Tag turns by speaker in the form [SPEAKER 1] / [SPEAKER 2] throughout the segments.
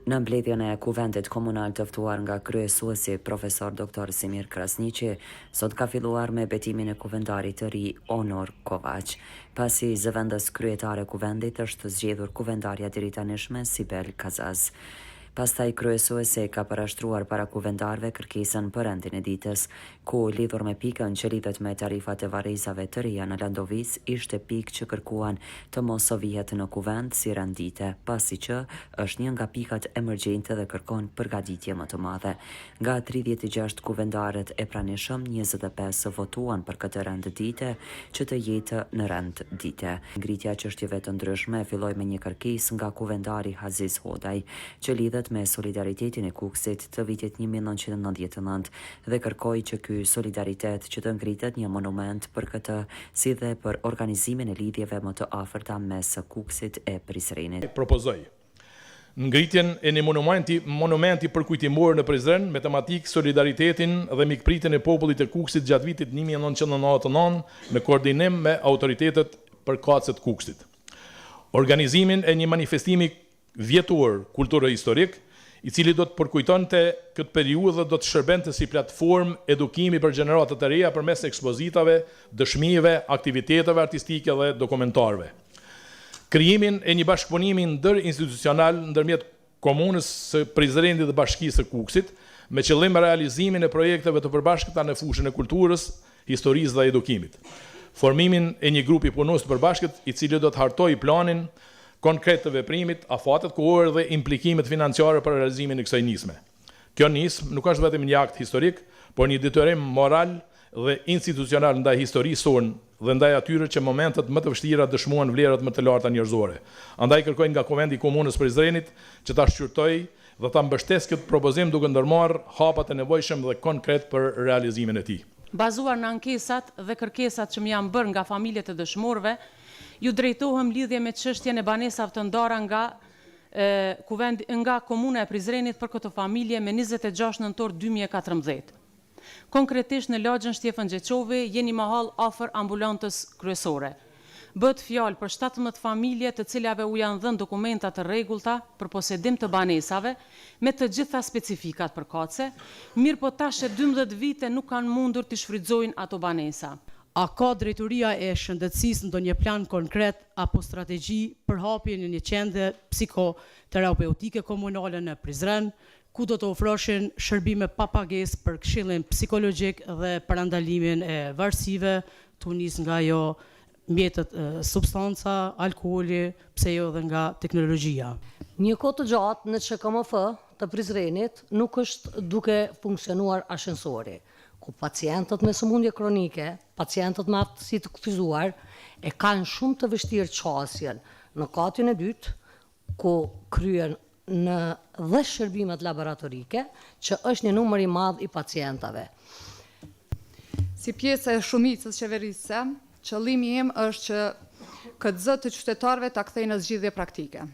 [SPEAKER 1] Në mbledhjen e Kuvendit Komunal të ftuar nga kryesuesi Profesor Doktor Semir Krasniqi, sot ka filluar me betimin e kuvendarit të ri Onur Kovaç. Pasi zëvendës kryetare e Kuvendit është zgjedhur kuvendarja e deritanishme Sibel Kazaz. Pastaj kryesuesi ka parashtruar para kuvendarëve kërkesën për rendin e ditës, ku lidhur me pikën që lidhet me tarifat e varrezave të reja në Landovicë ishte pikë që kërkuan të mos vihet në Kuvend si rend dite, pasi që është një nga pikat emergjente dhe kërkon përgatitje më të madhe. Nga 36 kuvendarët e pranishëm, 25 votuan për këtë rend dite që të jetë në rend dite. Ngritja e çështjeve të ndryshme filloi me një kërkesë nga kuvendari Haziz Hodaj, që lidhet me solidaritetin e Kukësit të vitit 1999 dhe kërkoi që ky solidaritet që të ngritet një monument për këtë si dhe për organizimin e lidhjeve më të afërta mes Kukësit e Prizrenit.
[SPEAKER 2] Propozoj ngritjen e një monumenti monumenti përkujtimor në Prizren me tematikë solidaritetin dhe mikpritjen e popullit të Kukësit gjatë vitit 1999 në koordinim me autoritetet përkatëse të Kukësit. Organizimin e një manifestimi vjetor kulturo-historik, i cili do të përkujtonte këtë periudhë dhe do të shërbente si platformë edukimi për gjeneratat e reja përmes ekspozitave, dëshmive, aktiviteteve artistike dhe dokumentarëve. Krijimin e një bashkëpunimi ndërinstitucional ndërmjet Komunës së Prizrenit dhe Bashkisë së Kukësit, me qëllim realizimin e projekteve të përbashkëta në fushën e kulturës, historisë dhe edukimit. Formimin e një grupi punues të përbashkët, i cili do të hartojë planin konkret të veprimit, afatet kohore dhe implikimet financiare për realizimin e kësaj nisme. Kjo nismë nuk është vetëm një akt historik, por një detyrim moral dhe institucional ndaj historisë sonë dhe ndaj atyre që momentet më të vështira dëshmuan vlerat më të larta njerëzore. Andaj kërkoj nga Kuvendi i Komunës Prizrenit që ta shqyrtojë dhe ta mbështesë këtë propozim duke ndërmarrë hapat e nevojshëm dhe konkret për realizimin e tij.
[SPEAKER 3] Bazuar në ankesat dhe kërkesat që më janë bërë nga familjet e dëshmorëve, ju drejtohem lidhje me çështjen e banesave të ndara nga Kuvendi nga Komuna e Prizrenit për këto familje me 26 nëntor 2014. Konkretisht në lagjen Shtjefën Gjeçovi, Jeni Mahallë afër ambulantës kryesore. Bëhet fjalë për 17 familje të cilave u janë dhënë dokumenta të rregullta për posedim të banesave me të gjitha specifikat përkatëse, mirëpo tash e 12 vite nuk kanë mundur t'i shfrytëzojnë ato banesa.
[SPEAKER 4] A ka drejtoria e shëndetësisë ndonjë plan konkret apo strategji për hapjen e një qendre psikoterapeutike komunale në Prizren, ku do të ofroshin shërbime pa pagesë për këshillim psikologjik dhe parandalimin e varësive, tu nis nga ajo mjetet substanca, alkooli, pse jo edhe nga teknologjia.
[SPEAKER 5] Një kohë të gjatë në QKMF të Prizrenit nuk është duke funksionuar ashensori, ku pacientët me sëmundje kronike, pacientët me aftësi të kufizuar, e kanë shumë të vështirë qasjen në katin e dytë, ku kryen në dhe shërbimet laboratorike, që është një numër i madh i pacientave.
[SPEAKER 6] Si pjesë e shumicës qeverisëse, qëllimi im është që këtë zë të qytetarëve ta kthej në zgjidhje praktike.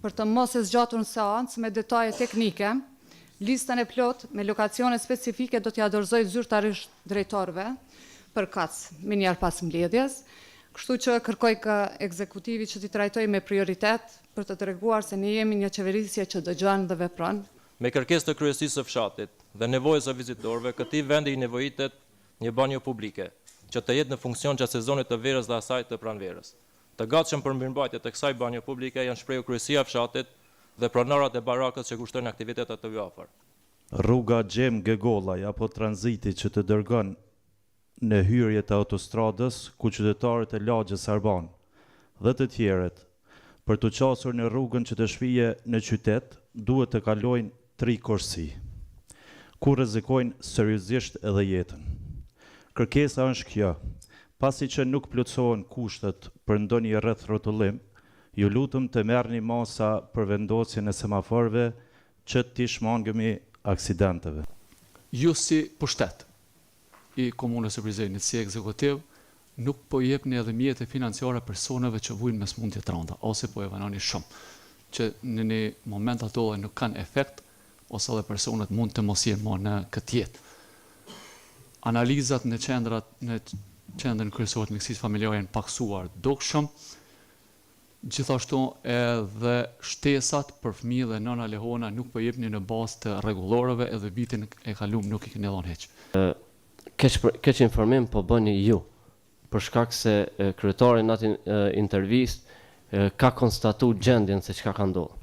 [SPEAKER 6] Për të mos e zgjatur në seancë me detaje teknike, listën e plotë me lokacione specifike do t'ja dorëzoj zyrtarisht drejtorëve përkatës menjëherë pas mbledhjes, kështu që kërkoj ka ekzekutivi që t'i trajtoj me prioritet për të treguar se ne jemi një qeverisje që dëgjon dhe vepron.
[SPEAKER 7] Me kërkesë të kryesisë së fshatit dhe nevojës së vizitorëve, këtij vendi i nevojitet një banjo publike, që të jetë në funksion gjatë sezonit të verës dhe asaj të pranverës. Të gatshëm për mirëmbajtje të kësaj banjo publike janë shprehur kryesia e fshatit dhe pronarët e barakës që kushtojnë aktivitet aty afër.
[SPEAKER 8] Rruga Xhemë Gegollaj apo tranziti që të dërgon në hyrje të autostradës ku qytetarët e lagjes Arbanë dhe të tjerët për t'u qasur në rrugën që të shpie në qytet duhet të kalojnë tri korsi, ku rrezikojnë seriozisht edhe jetën. Kërkesa është kjo, pasi që nuk plotësohen kushtet për ndonjë rrethrrotullim, ju lutem të merrni masa për vendosjen e semaforëve që t'i shmangemi aksidenteve.
[SPEAKER 9] Ju si pushtet i Komunës së Prizrenit, si ekzekutiv, nuk po i jepni edhe mjete financiare personave që vujnë me sëmundje të rënda, ose po e vononi shumë, që në një moment ato edhe nuk kanë efekt, ose edhe personat mund të mos jenë më në këtë jetë. Analizat në qendrat, në qendrën kryesore të mjekësisë familjare janë pakësuar dukshëm. Gjithashtu edhe shtesat për fëmijë dhe nëna lehona nuk po jepni në bazë të rregulloreve edhe vitin e kalum nuk i keni dhënë hiç.
[SPEAKER 10] Keq keqinformim po bëni ju, për shkak se kryetari në atë intervistë ka konstatu gjendjen se çka ka ndodhur.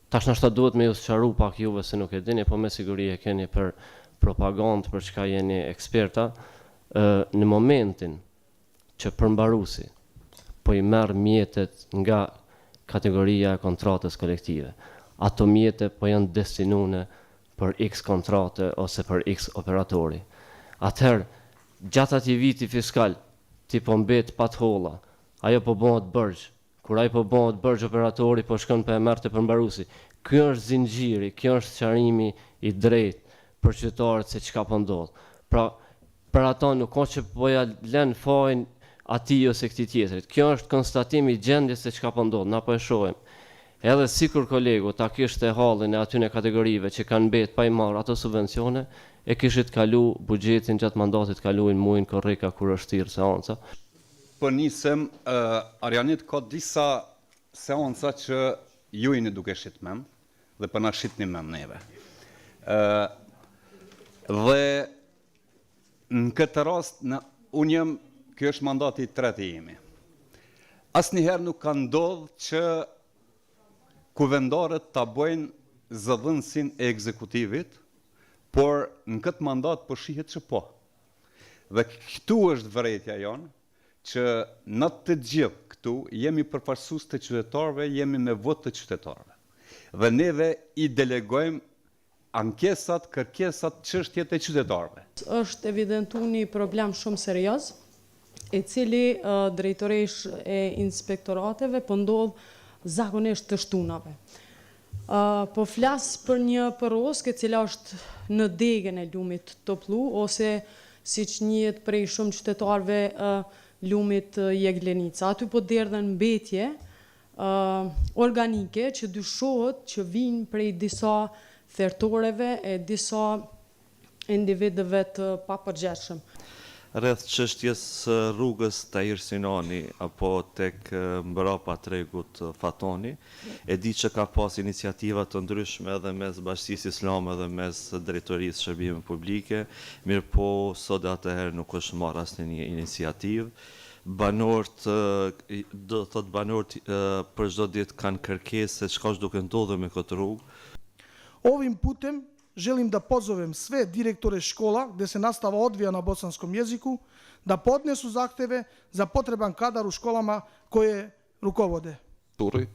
[SPEAKER 10] Tash nashta duhet me ju sqaru pak juve se nuk e dini, po me siguri e keni për propagandë për çka jeni eksperta, në momentin që përmbaruesi po i merr mjetet nga kategoria e kontratës kolektive, ato mjete po janë destinune për iks kontrate ose për iks operatori. Atëherë, gjatë atij viti fiskal ti po mbet pa të holla, ajo po bëhet borxh, Kur ai po bëhet borxh operatori po shkon po e merr te përmbaruesi. Ky është zinxhiri, kjo është sqarimi i drejtë për qytetarët se çka po ndodh. Pra, për ata nuk ka që po ja lën fajin atij ose këtij tjetrit. Kjo është konstatim i gjendjes se çka po ndodh, na po e shohim. Edhe sikur kolegu ta kishte hallin e atyne kategorive që kanë mbet pa i marrë ato subvencione, e kishit kalu buxhetin gjatë mandatit kaluin muajin korrik a kur është thirrë seanca.
[SPEAKER 11] Po nisem, Arianit ka disa seanca që ju jeni duke shit mend dhe po na shitni mend neve. Ë dhe në këtë rast në unë jam ky është mandati i tretë i imi. Asnjëherë nuk ka ndodhur që kuvendarët ta bëjnë zëdhënësin e ekzekutivit, por në këtë mandat po shihet që po. Dhe këtu është vërejtja jonë, që na të gjithë këtu jemi përfaqësues të qytetarëve, jemi me votë të qytetarëve. Dhe neve i delegojmë ankesat, kërkesat, çështjet e qytetarëve.
[SPEAKER 12] Është evidentu një problem shumë serioz, i cili drejtoreshë e inspektorateve po ndodh zakonisht të shtunave. Po flas për një përroskë e cila është në degën e lumit Topllu ose siç njihet prej shumë qytetarëve lumit Jeglenica. Aty po derdhen mbetje organike që dyshohet që vijnë prej disa thertoreve e disa individëve të papërgjegjshëm.
[SPEAKER 13] Rreth çështjes së rrugës Tahir Sinani apo tek mbrapa tregut Fatoni, e di që ka pas iniciativa të ndryshme edhe mes Bashkësisë Islame dhe mes Drejtorisë së Shërbimeve Publike, mirëpo sot e atëherë nuk është marrë asnjë iniciativë. Banorët, do të thotë banorët për çdo ditë kanë kërkesë se çka është duke ndodhur me këtë rrugë.
[SPEAKER 14] Ovim putem Želim da pozovem sve direktore škola gde se nastava odvija na bosanskom jeziku da podnesu zahteve za potreban kadar u školama koje rukovode.
[SPEAKER 15] Turri,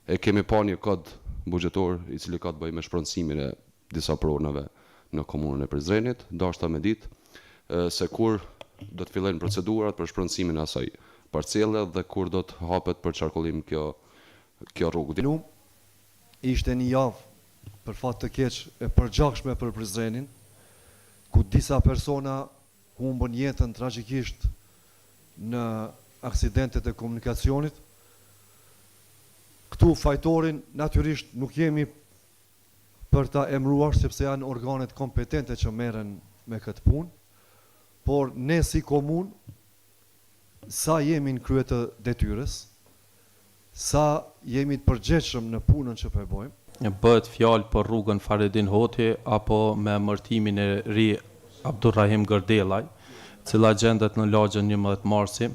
[SPEAKER 15] E kemi pa një kod buxhetor i cili ka të bëjë me shpronësimin e disa pronave në komunën e Prizrenit, dashta me ditë se kur do të fillojnë procedurat për shpronësimin e asaj parcele dhe kur do të hapet për qarkullim kjo kjo rrugë.
[SPEAKER 16] Ishte një javë për fat të keq e përgjakshme për Prizrenin, ku disa persona humbën jetën tragjikisht në aksidentet e komunikacionit. Këtu fajtorin natyrisht nuk jemi për ta emëruar sepse janë organet kompetente që merren me këtë punë, por ne si komunë sa jemi në krye të detyrës, Sa jemi të përgjegjshëm në punën që po e
[SPEAKER 17] bojmë. Bëhet fjalë për rrugën Fahredin Hoti apo me emërtimin e ri Abdurrahim Gërdellaj, cila gjendet në lagjen 11 Marsi,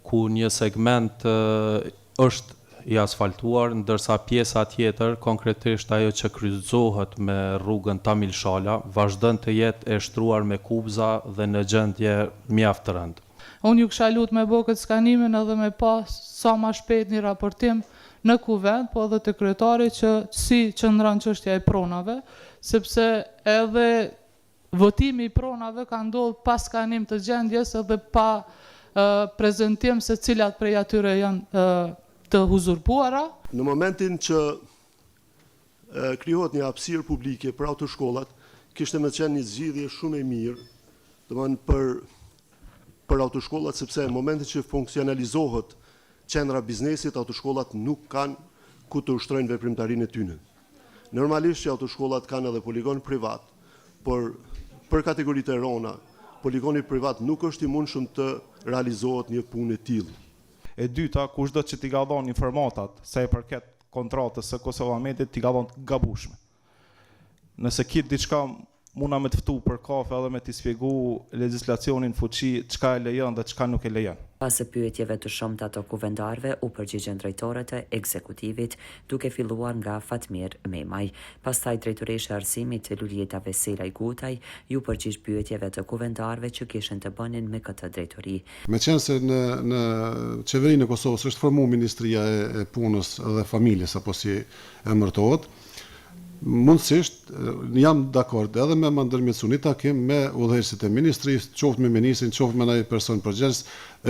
[SPEAKER 17] ku një segment është i asfaltuar, ndërsa pjesa tjetër, konkretisht ajo që kryqëzohet me rrugën Tamil Shala, vazhdon të jetë e shtruar me kubëza dhe në gjendje mjaft të rëndë.
[SPEAKER 18] Unë ju kisha lut me bo këtë skanimin edhe me pa sa ma shpejt një raportim në Kuvend, po edhe te kryetari që si qëndron çështja e pronave, sepse edhe votimi i pronave ka ndodhur pa skanim të gjendjes edhe pa prezantim se cilat prej atyre janë të uzurpuara.
[SPEAKER 19] Në momentin që krijohet një hapësirë publike për autoshkollat, kishte me qenë një zgjidhje shumë e mirë, domethënë për për autoshkollat sepse në momentin që funksionalizohet qendra e biznesit, autoshkollat nuk kanë ku të ushtrojnë veprimtarinë e tyre. Normalisht që autoshkollat kanë edhe poligon privat, por për kategoritë e rona, poligoni privat nuk është i mundshëm të realizohet një punë e tillë.
[SPEAKER 20] E dyta, kushdo që t'i ka dhënë informatat sa i përket kontratës së Kosova Medit, t'i ka dhënë të gabushme. Nëse ki diçka muna me të ftu për kafe edhe me t'i spjegu legjislacionin n'fuqi çka e lejon dhe çka nuk e lejon.
[SPEAKER 1] Pas pyetjeve të shumta të kuvendarëve u përgjigjën drejtorët e ekzekutivit, duke filluar nga Fatmir Memaj. Pastaj drejtoresha e Arsimit, Luljeta Veselaj Gutaj, iu përgjigj pyetjeve të kuvendarëve që kishin të bënin me këtë drejtori.
[SPEAKER 21] Meqenëse në në Qeverinë e Kosovës është formu Ministria e e Punës dhe Familjes apo si emërtohet, Mundësisht, jam dakord edhe me ma ndërmjetësu një takim me udhëheqësit e ministrisë, qoftë me ministrin, qoftë me naj person përgjegjës,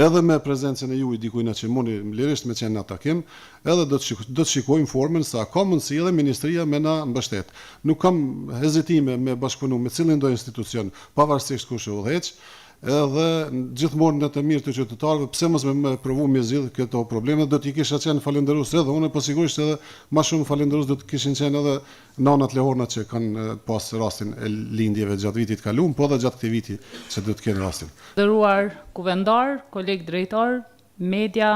[SPEAKER 21] edhe me prezencën e juj dikujna që muni lirisht me qenë në atë takim, edhe do të do të shikojmë formën se a ka mundësi edhe ministria me na mbështet. Nuk kam hezitime me bashkëpunu me cilindo institucion, pavarësisht kush e udhëheq, edhe gjithmonë në të mirë të qytetarëve, pse mos me me provu me zgjidh këto probleme, do t'i kisha qenë falënderues edhe unë, po sigurisht edhe ma shumë falënderues do të kishin qenë edhe nanat lehorna që kanë pas rastin e lindjeve gjatë vitit të kaluar, po edhe gjatë këtij viti që do të kenë rastin.
[SPEAKER 18] Të nderuar kuvendarë, kolegë drejtorë, media,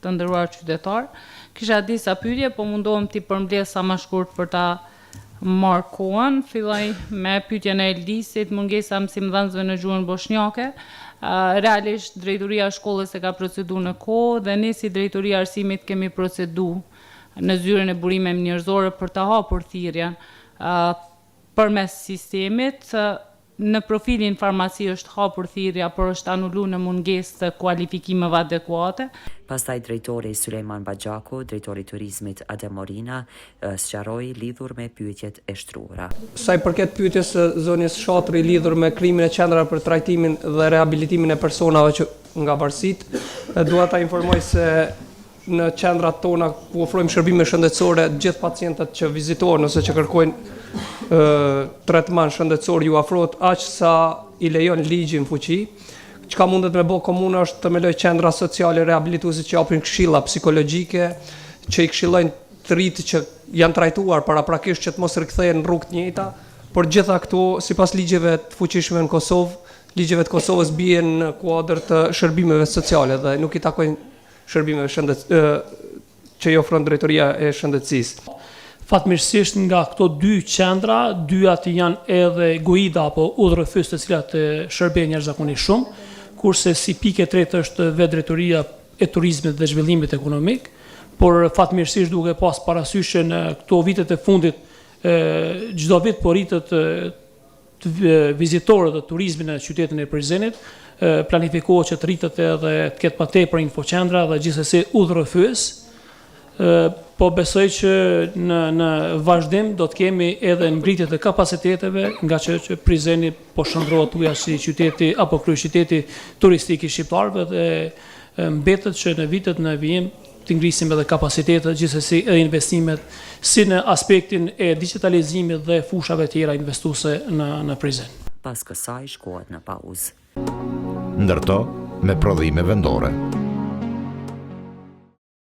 [SPEAKER 18] Të nderuar qytetarë, kisha disa pyetje, po mundohem t'i përmbledh sa më shkurt për ta marrë kohën. Filloj me pyetjen e Eldisit, mungesa e mësimdhënësve në gjuhën boshnjake. Realisht drejtoria e shkollës e ka procedu në kohë dhe ne si drejtori e arsimit kemi procedu në zyrën e burimeve njerëzore për ta hapur thirrjen përmes sistemit. Në profilin farmaci është hapur thirrja, por është anulu në mungesë të kualifikimeve adekuate.
[SPEAKER 1] Pastaj drejtori Sylejman Baxhaku, drejtori i Turizmit Adem Morina, sqaroi lidhur me pyetjet e shtruara.
[SPEAKER 22] Sa i përket pyetjes së zonjës Shatri lidhur me krijimin e qendrave për trajtimin dhe rehabilitimin e personave që nga varësitë, dua ta informoj se Në qendrat tona ku ofrojmë shërbime shëndetësore, të gjithë pacientët që vizitohen ose që kërkojnë tretman shëndetësor ju afrohet aq sa i lejon ligji në fuqi. Çka mundet me bo komuna është të themelojë qendra sociale rehabilituese që japin këshilla psikologjike, që i këshillojnë të rinjtë që janë trajtuar paraprakisht që të mos rikthehen në rrugë të njëjta, por gjitha këto sipas ligjeve të fuqishme në Kosovë, ligjeve të Kosovës bien në kuadër të shërbimeve sociale dhe nuk i takojnë shërbimeve shëndet që i ofron drejtoria e shëndetësisë.
[SPEAKER 23] Fatmirësisht nga këto dy qendra, dyjat janë edhe guida apo udhërrëfyes të cilat shërbejnë jashtëzakonisht shumë, kurse si pikë e tretë është vetë drejtoria e turizmit dhe zhvillimit ekonomik, por fatmirësisht duke pas parasysh që në këto vitet e fundit çdo vit po rritet vizitorët dhe turizmin në qytetin e Prizrenit, planifikohet që të rritet edhe të ketë më tepër infoqendra dhe gjithsesi udhërrëfyes. Po besoj që në në vazhdim do të kemi edhe ngritje të kapaciteteve nga që, që Prizreni po shndërrohet tuja si qyteti apo kryeqyteti turistik i shqiptarëve dhe mbetet që në vitet në vijim të ngrisim edhe kapacitetet, gjithsesi edhe investimet si në aspektin e digjitalizimit dhe fushave tjera investuese në në Prizren.
[SPEAKER 1] Pas kësaj shkohet në pauzë.
[SPEAKER 24] Ndërto me prodhime vendore.